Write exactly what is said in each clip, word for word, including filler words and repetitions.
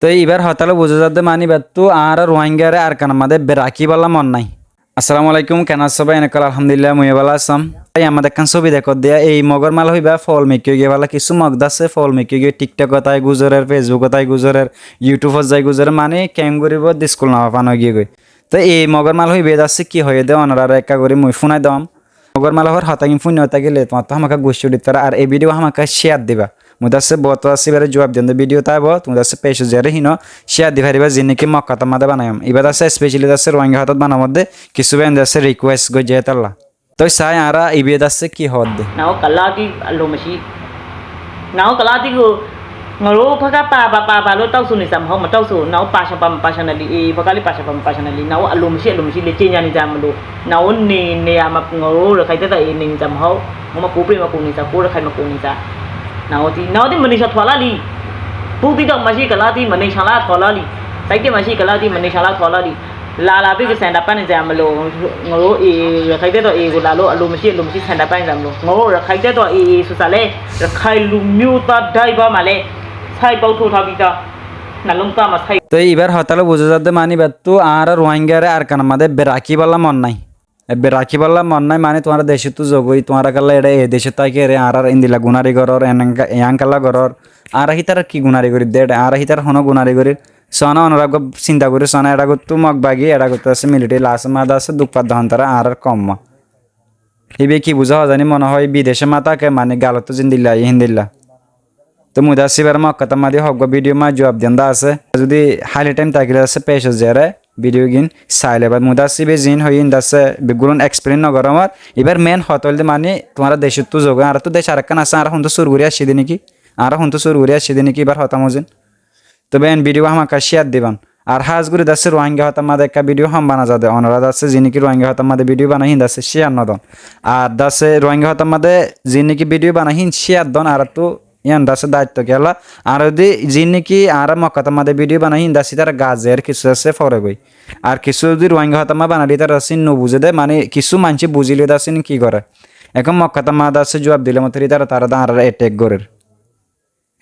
Toi ibár hotá loi buzá zadde mani ibáttu añára Ruáingaré Arkanor mazé berakíbolla mon nái. Assalamu alaikum, ken asó bái? Ene kol alhamdulillah, mui bála asóm. Bái, añáre ekkán sóbi dekó diya, ei Mogór mala hoibá fool mikká ói giyé bála, kissú Mog de asé fool mikká ói giyé, TikTok ot ai guzorer, Facebook ot ai guzorer, YouTube ot zai guzorer, mani keén goríbou de iskul no fán ói giyé goi. Toi ei Mogór mala hoibá de asé ki hoiyé de onoráre ekká gorí mui fúnai dom. Mogór mala hoór hotágin fúinno tákile tuáñttu hámaká guccú uçít fare, ar ei video hámaká share diba. Mui de asé boóut asé ibáre juab diyum de video táibo, tuñí de asé pecot zaiyóre híno share di faribá, ziín niki Mog hotar mazé banaiyum. Ibá de asé specially de asé Ruáinga hotat banamodde, kissú báiyain de asé request goijjé hétolla. Toi sai añára ibá de asé ki hoódde. Naó kalati alumasi. Naó kalati go ngaro fáka paba paba loi tausu nizam hó ma tausu. Naó pasa pama pasa nali, e fákali pasa pama pasa nali. Naó alumasi alumasi le cenya nizam lo. Naó ne ne ama ngaro rakhai teta e ne nizam hó. Ngoma kupri ma kunisa, kura khai ma kunisa. Naó ti, naó ti manisa thualali. Puti dok masi kalati manisa la thualali. Saike masi kalati manisa la thualali. Lala bík senda pani zamlo, ngoro e rakhai de to e go lalo alumasi alumasi senda pani zamlo. Ngoro rakhai de to e e susale, rakhai lumyuta daiba male. Sai bau thotha bita. Nalumta ma sai. Toi ibár hotá loi buzá zadde mani ibáttu añára Ruáingaré Arkanor mazé berakíbolla mon nái. Ebbe rakíbolla mon nái, mani tuáñra decóttu zogói, tuáñra kalla eçe e decót táki ere añárar endilla gunari goror, en-, en-, eyan kalla goror. Añára hítarar ki gunari gorídde eçe, añára hítarar honó gunari gorír. Sóna onorá uggúa sinta gorí sóna, eçe gottú Mog bagi, eçe gottú asé militari, lasé mada asé, duk fadda hon tará añárar koumma. Híbe ki buzá hoó zani mone hoó bidecé ma táke, mani galottú zendilla aiyé héndilla. Toi mui de asé ibáre Mog hotar mazé hoggúa video ma juab diyan de asé. Zudi háli time tákile asé pecot zaiyóre video gin saile bad mui de asé ibá ziín hoiyé de asé beggúlun explain no gorómor. Ibár main hotá óilde mani tuáñra decóttu zogói, añárattu dec arekkán asé, añára hontú sur gorí aiccí de niki? Añára hontú sur gorí aiccí de niki ibár hotá mozin? Toi báiyain video hámaká share diban. Ar hás gorí de asé Ruáinga hotar mazé ekká video hom bana zade, onorá de asé ziín niki Ruáinga hotar mazé video banai hín de asé share no don. Ar de asé Ruáinga hotar mazé ziín niki video banai hín share don, añárattu yián de asé daitto kiyólla. Ar zudi ziín niki añára Mog hotar mazé video banai hín de asé ítara gaa zaiyóre kissú de asé fore goi. Ar kissú zudi Ruáinga hotar mazé banaile ítara de asé no buzé de, mani kissú maincé buzile de asé ki gore. Ehón Mog hotar mazé de asé juab dile motor ítara tará de añáráre attack gorér.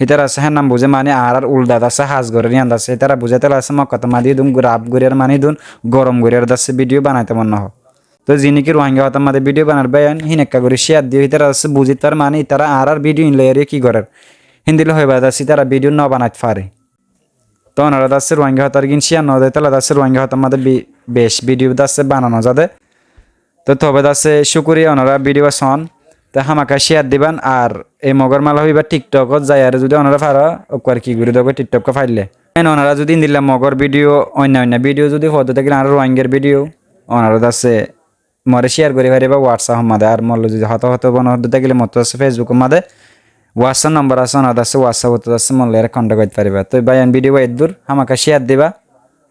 Hítara asé hénnan buzé mani añárar ulda de asé hás gorér yián de asé. Hítara buzé tela asé Mog hotar mazé idún raf goríyar mani idún gorom goríyar de asé video banaite mon no hoó. Toi ziín niki Ruáinga hotar mazé video banar báiyain hín ekká gorí share diyo, hítara asé buzít fare mani ítara añárar video in loiyóre ki gorér. Héndilla hoibá de asé ítara video no banait fare. Toi onorá de asé Ruáinga hotar gin share no de tela de asé Ruáinga hotar mazé bi-, bec video de asé bana no zade. Toi tobe de asé cúkuriya onorá video són. Toi hámaká share diban ar ei Mogór mala hoibá TikTok ot zaiyóre zudi onorá faro, okkuar ki gorí dogói TikTok ot faille. En onorá zudi endilla Mogór video, oinno oinno video zudi fodde tákile añára Ruáingar video, onorá de asé more share gorí faribá WhatsApp ot mazé. Ar molloi zudi hotá hotá bana fodde tákile mottú asé Facebook ot mazé WhatsApp nombor asé, onorá de asé WhatsApp ot de asé molloi contact gorí faribá. Toi báiyain video eddúr, hámaká share diba.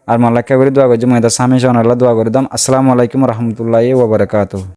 Ar molla ekká gorí dua goijjó, mui de asé hámica onorálla dua gorí dom. Assalamu alaikum warahmatullahi wabarakatuhu.